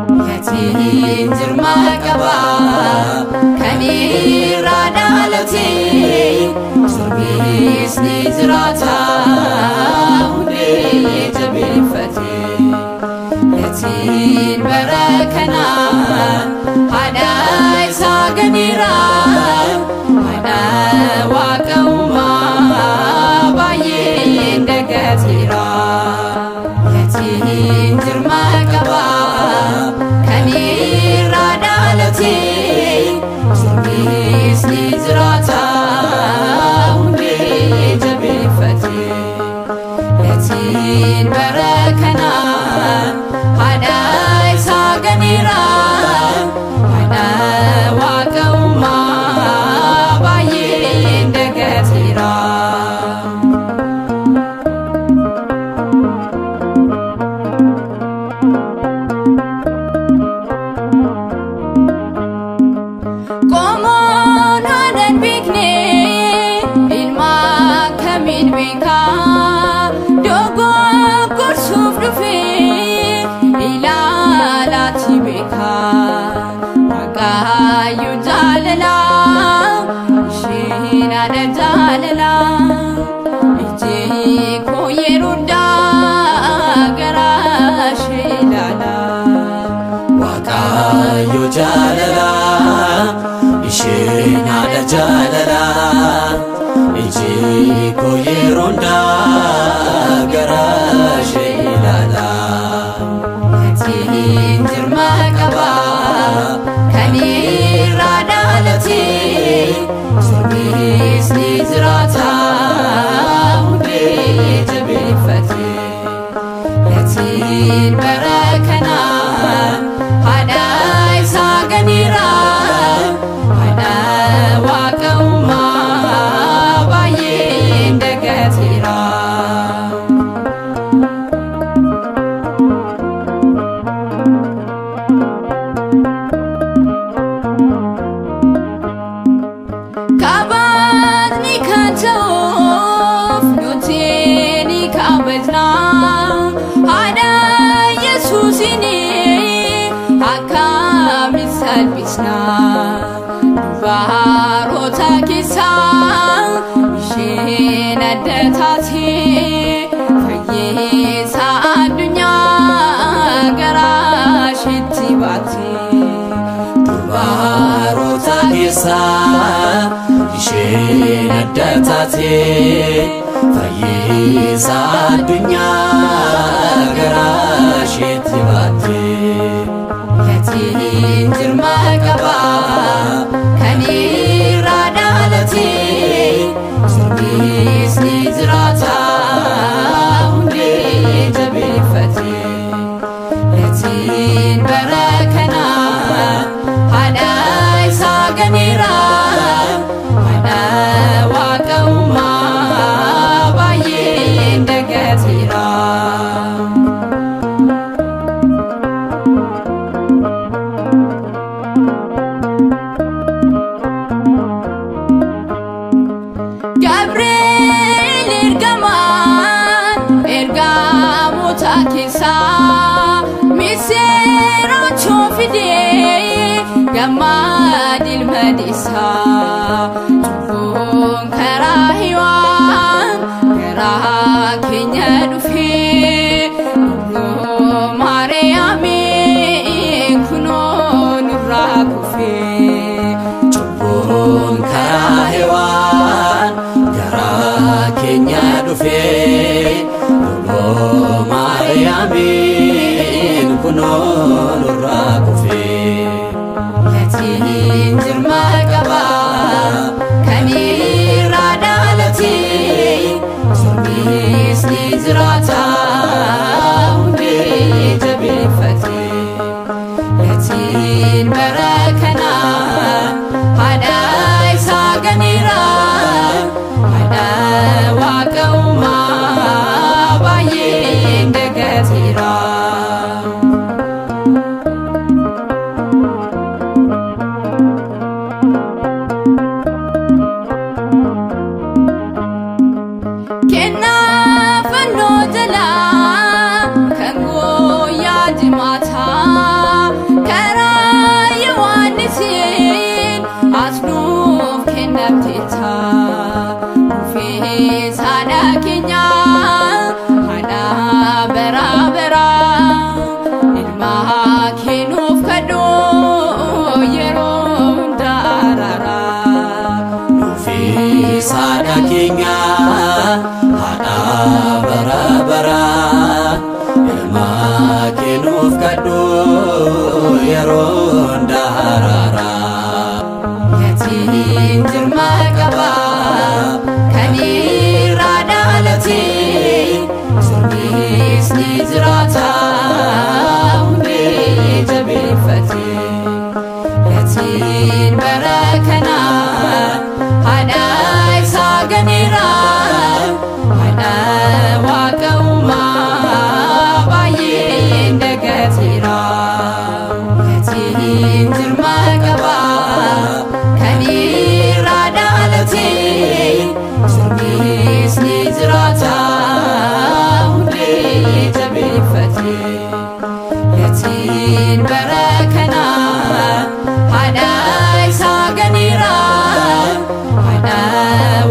Gatiin jirma qaba kan irraa dhalate, sirbis ni jiraata hundee jabeeffate. Gatiin bara kanaa haadha isaa ganeera, haadha Waaqa uumaa baay'een dagateera. Gatiin jirma qaba kan irraa dhalate, sirbis ni jiraata hundee jabeeffate. Gatiin bara kanaa haadha isaa ganeera, haadha Waaqa uumaa baay'een dagateera. Qomoon haadha hin beekne ilma akkamiin beekaa? Dogoggorsuuf dhufee ilaalaati beekaa. Waaqayyo jaalala, isheen haadha jaalala. Iji koo yeroo hundaa gara ishee ilaala. Waaqayyo jaalala, isheen haadha jaalala. Iji koo yeroo hundaa gara ishee ilaala. Gatiin jirma qaba kan irraa dhalate, sirbis ni jiraata hundee jabeeffate. Gatiin bara kanaa haadha isaa ganeera, haadha Waaqa uumaa baay'een dagateera. Kabajni kan ta'uuf nuti ni kabajna, haadha Yesuusin akkamiin salphisna? Dubaroota keessaa isheen adda taate, fayyisaa addunyaa garaa isheetti baate. Dubaroota keessaa isheen adda taate, fayyisaa addunyaa garaa isheetti baatte. Gatiin jirma qaba kan irraa dhalate, sirbis ni jiraata hundee jabeeffate. Gatiin bara kanaa haadha isaa ganeera, haadha Waaqa uumaa baay'een dagateera. Gabriel ergamaan ergamoota keessaa misirrachoo fidee gammad ilma deessaa. Cubbuun karaa Hewaan garaa keenya dhufee, dubroo Maariyaamiin kunoo nurraa kufee. Cubbuun karaa Hewaan garaa keenya dhufee, durboo Maariyaamiin kunoo nurraa kufee. Gatiin jirma qaba kan Kennamteetta dhufees haadha keenya, haadha bara bara. Ilma kee nuuf kadhu yeroo hunda araara. Nuufis haadha keenya, haadha bara bara. Ilma kee nuuf kadhu yeroo hunda araara. Gatiin jirma qaba kan irraa dhalate, sirnis ni jiraata hundee jabeeffate. Gatiin bara kana haadha isaa ganeera, haadha Waaqa uumaa baay'ee dagateera. Gatiin jirma qaba kan irraa dhalate, sirnis ni jiraata hundee jabeeffate. Gatiin bara kana haadha isaa ganeera, haadha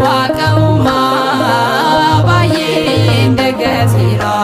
Waaqa uumaa baay'ee dagateera.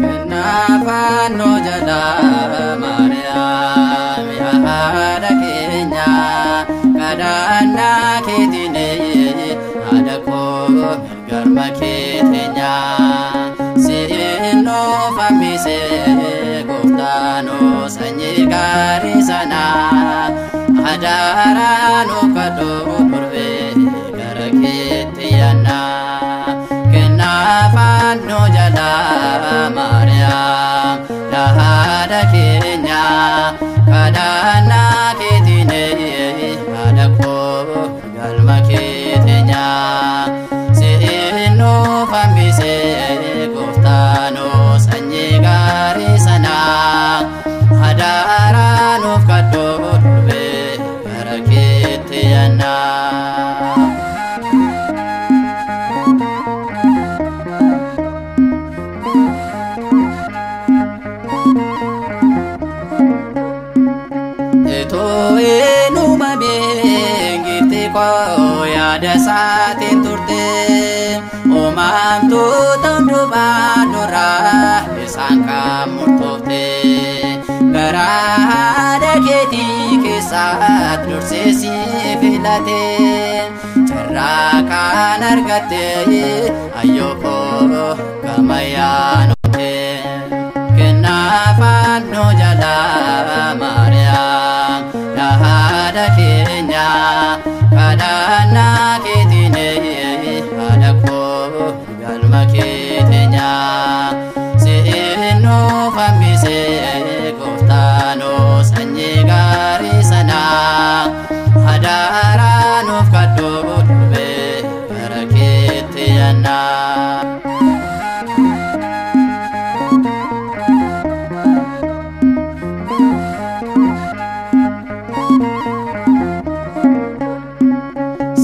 Kennaa jalaa Maariyaam yaa haadha keenya, kadhannaa keetiin haadha koo mirgarma kee teenya. Siin nuuf hambise gooftaanoo sanyii gaarii sana, adaraa nuuf kadhu durbee gara keetti yaanna. Kennaa fannoo jalaa Maariyaam yaa haadha keenya, kadhannaa keetiin haadha koo galma kee teenya. Siin nuuf hambise gooftaanoo sanyii gaarii sana, adaraa nuuf kadhu durbee gara keetti yaanna. Itoo eenyumameen giifti koo yaada isaatiin turte, uumamtoota hundumaa duraa isaan kan murtoofte. Garaa haadha keetii keessaat dursee si filate, carraa kan argatte ayyoo koo gama yaanote. Kennaa fannoo jalaa Maariyaam yaa haadha keenya, kadhannaa keetiin haadha koo galma kee teenya. Siin nuuf hambise gooftaanoo sanyii gaarii sana, adaraa nuuf kadhu durbee gara keetti yaanna.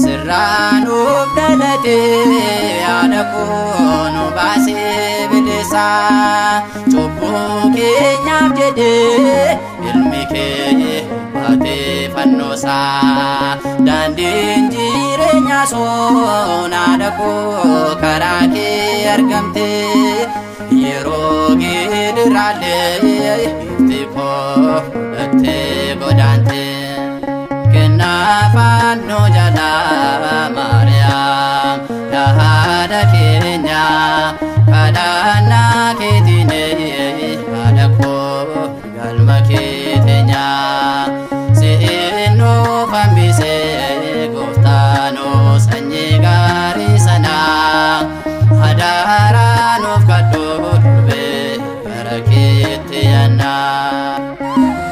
Sirraanuuf dhalate haadha koo nu baasee bilisa, cubbuu keenyaaf jedhee ilmi kee baatee fannoosaa. Daandiin jireenyaa sun haadha koo karaa kee argamte, yeroo gidiraallee ifti koo fudhattee godaante. Kennaa fannoo jalaa Maariyaam yaa haadha keenya, Hadaraa nuuf kadhu durbee gara keetti yaannaa.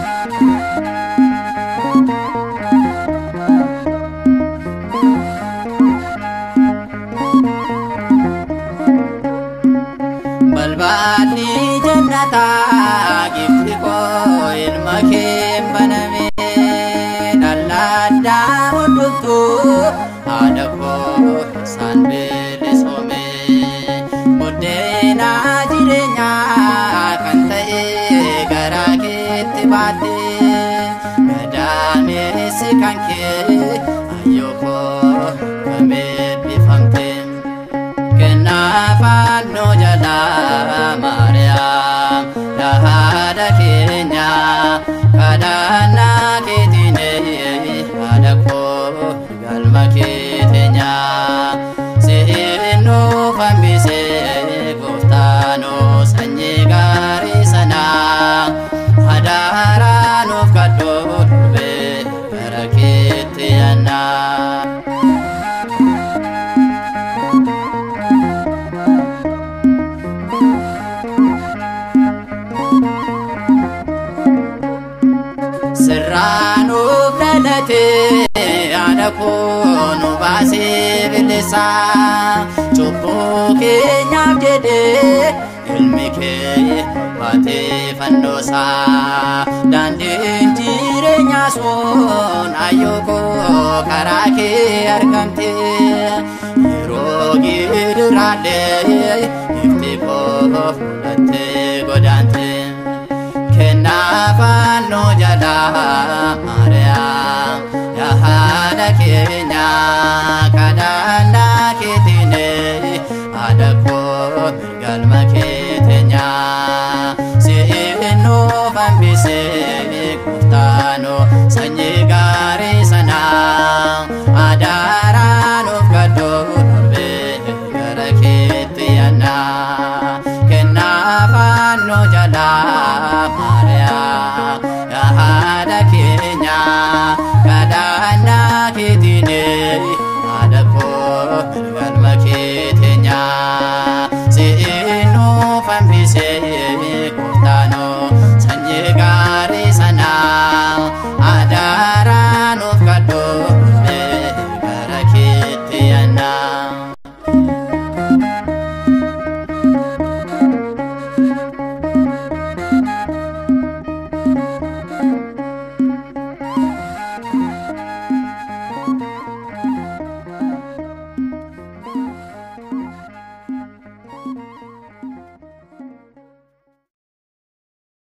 Balballi jannataa gifti koo ilma kee baname, dhalladhaa hundumtuu haadha koo isaan bilisoome. Buddeena jireenyaa kan ta'e garaa keetti baatte, gadaameessi kan kee ayyoo koo kam eebbifamte. Kennaa fannoo jalaa Maariyaam haadha keenya, kadhannaa keetiin haadha koo galma keeteenya. Si'in nuuf hambisee gooftaanoo sanyii gaarii sanaa, hadaraa nuuf kadhu durbee gara keetti yaannaa. Sirraanuuf dhalatee haadha koo nu baasee bilisaa, cubbuu keenyaaf jedhee ilmi kee baatee fannoosaa. Daandiin jireenyaa sun ayyoo koo karaa kee argamte, yeroo gidiraallee ifti koo fudhattee godaante. Kennaa fannoo jalaa Maariyaam yaa haadha keenya, kadhannaa keetiin haadha koo mirgalma keeteenya. Si'in nuuf hambisee gooftaanoo sanyii gaarii sanaa, adaraa nuuf kadhu durbee gara keetti yaannaa.